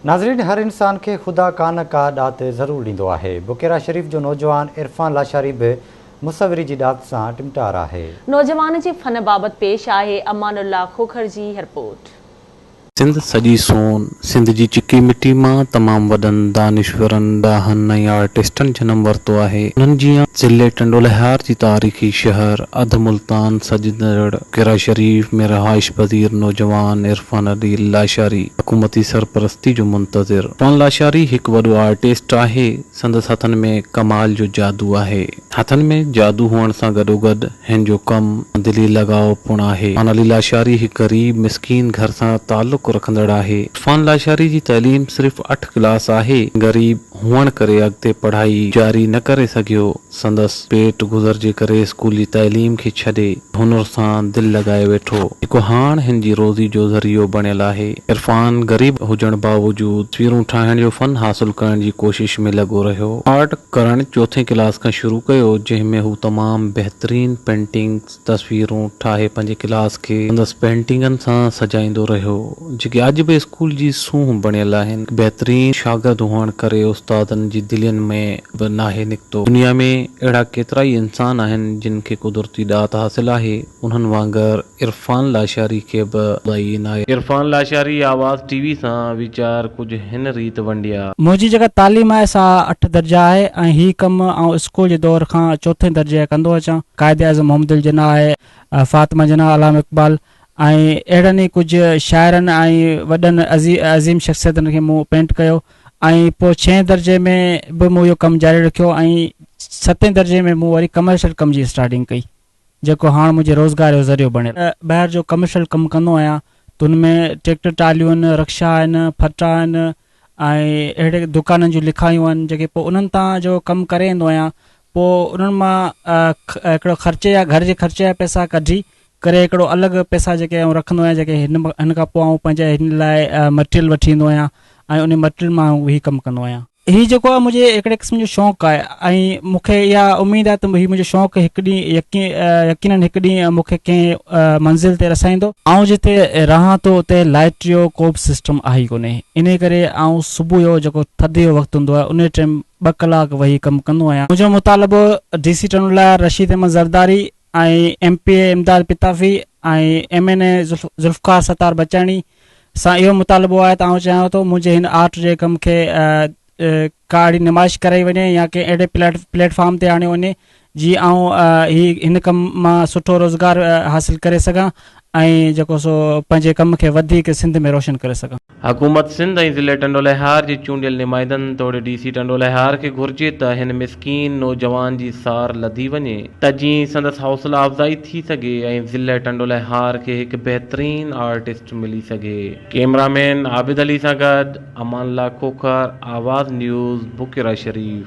ناظرين هر انسان کي خدا ڪا نه ڪا ڏات ضرور ڏيندو آهي. بڪيرا شريف جو نوجوان عرفان لاشاري به مصوري جي ڏات سان ٽمٽار آهي. نوجوان جي فن بابت پيش آهي امان الله کوکر جي رپورٽ. سنڌ سڄي سون، سنڌ جي چڪي مٽي مان تمام وڏن دانشورن، ڏاهن ۽ آرٽسٽن جنم ورتو آهي. انهن جيان ضلعي ٽنڊوالهيار جي تاريخي شهر اڌ ملتان سڏجندڙ بڪيرا شريف ۾ رهائش پذير نوجوان عرفان علي لاشاري حڪومتي سرپرستي جو منتظر. عرفان لاشاري هڪ وڏو آرٽسٽ آهي، سندس هٿن ۾ ڪمال جو جادو آهي. هٿن ۾ جادو هئڻ سان گڏوگڏ هن جو ڪم سان دلي لڳاء پڻ آهي. عرفان علي لاشاري هڪ غريب مسڪين گهر سان تعلق رکندڙ آهي. عرفان لاشاري جي تعليم صرف اٺ ڪلاس آهي. غريب هئڻ ڪري اڳتي پڙهائي جاري نه ڪري سگهيو. سندس پيٽ گذر جي ڪري اسڪول جي تعليم کي ڇڏي هنر سان دل لڳائي ويٺو. جيڪو هاڻ هن جي روزي جو ذريعو بڻيل آهي. عرفان غريب هجڻ باوجود تصويرون ٺاهڻ جو فن حاصل ڪرڻ جي ڪوشش ۾ لڳو رهيو. آرٽ ڪرڻ چوٿين ڪلاس کان شروع ڪيو، جنهن ۾ هو تمام بهترين پينٽنگز، تصويرون، ٺاهي پنهنجي ڪلاس کي سندس پينٽنگن سان سجائيندو رهيو، جيڪي اڄ به اسڪول جي سونهن بڻيل آهن. هڪ بهترين شاگرد هئڻ ڪري استادن جي دلين ۾ به ناهي نڪتو. دنيا ۾ اهڙا ڪيترائي انسان آهن، جن کي قدرتي ڏات حاصل آهي، انهن وانگر عرفان لاشاري کي به خدائي عنايت. عرفان لاشاري آواز ٽي وي سان ويچار ڪجهه هن ريت ونڊيا. منهنجي جيڪا تعليم آهي سا اٺ درجا آهي ۽ هي ڪم آئون اسڪول جي دور کان چوٿين درجي کان ڪندو اچان. قائد اعظم محمد علي جناح آهي، فاطمه جناح، علامه اقبال ۽ اهڙن ئي ڪجهه شاعرن ۽ وڏن عظيم شخصيتن کي مون پينٽ ڪيو ۽ پوء ڇهين درجي ۾ به مون اهو ڪم جاري رکيو ۽ ستين درجي ۾ مون وري ڪمرشل ڪم جي اسٽارٽنگ ڪئي. جيڪو هاڻ منهنجي روزگار جو ذريعو بڻيل. ٻاهر جو ڪمرشل ڪم ڪندو آهيان ته ان ۾ ٽريڪٽر ٽراليون آهن، رڪشا آهن، ڦٽا آهن ۽ اهڙي دڪانن جون لکايون آهن جيڪي پوء انهن تان جو ڪم ڪري ايندو آهيان پوء انهن مان هڪڙو خرچي يا گهر جي خرچي جا پئسا ڪڍي ڪري هڪڙو الڳ پئسا جيڪي آئون رکندو آهيان جيڪي هن هن کان پوء آئون پنهنجي هن لاء مٽيريل وٺي ايندو آهيان ۽ ان مٽيريل مان آئون هي ڪم ڪندو آهيان. هي جيڪو آهي منهنجي هڪڙي قسم جو شوق آهي ۽ مون کي اها اميد آهي ته هي منهنجو شوق هڪ ڏينهن يقين يقينن هڪ ڏينهن مون کي ڪنهن منزل تي رسائيندو. آئون جتي رهان ٿو اتي لائٽ جو ڪو به سسٽم آهي ئي ڪونهي انهي ڪري آئون صبح جو جيڪو ٿڌ جو وقت هوندو آهي انهي ٽائيم ٻه ڪلاڪ ويهي ڪم ڪندو آهيان. منهنجو مطالبو D C Tando Allahyar Rashid Ahmed Zardari ۽ M P A Imdad Pitafi ۽ M N A Zulfiqar Sattar Bachani سان اهو مطالبو آهي ته آئون چاهيان ٿو منهنجي هن آرٽ جي ڪم کي ڪا اهڙي نمائش ڪرائي وڃي يا ڪنهن اهڙي پليٽ فارم تي آڻيو وڃي جي آئون هي هن ڪم مان سٺو روزگار حاصل ڪري سگهان ۽ جيڪو سو پنهنجي ڪم کي وڌيڪ سنڌ ۾ روشن ڪري سگهان. حڪومت سنڌ ۽ ضلعي ٽنڊولهيار جي چونڊيل نمائندن توڙي ڊي سي ٽنڊولهيار کي گهرجي ته هن مسڪين نوجوان جي سار لڌي وڃي ته جيئن سندس حوصلا افزائي ٿي سگهي ۽ ضلعي ٽنڊولهيار کي هڪ بهترين آرٽسٽ ملي سگهي. ڪئميرا مين عابد علي سان گڏ امان الله کوکر، آواز نيوز، بڪيرا شريف.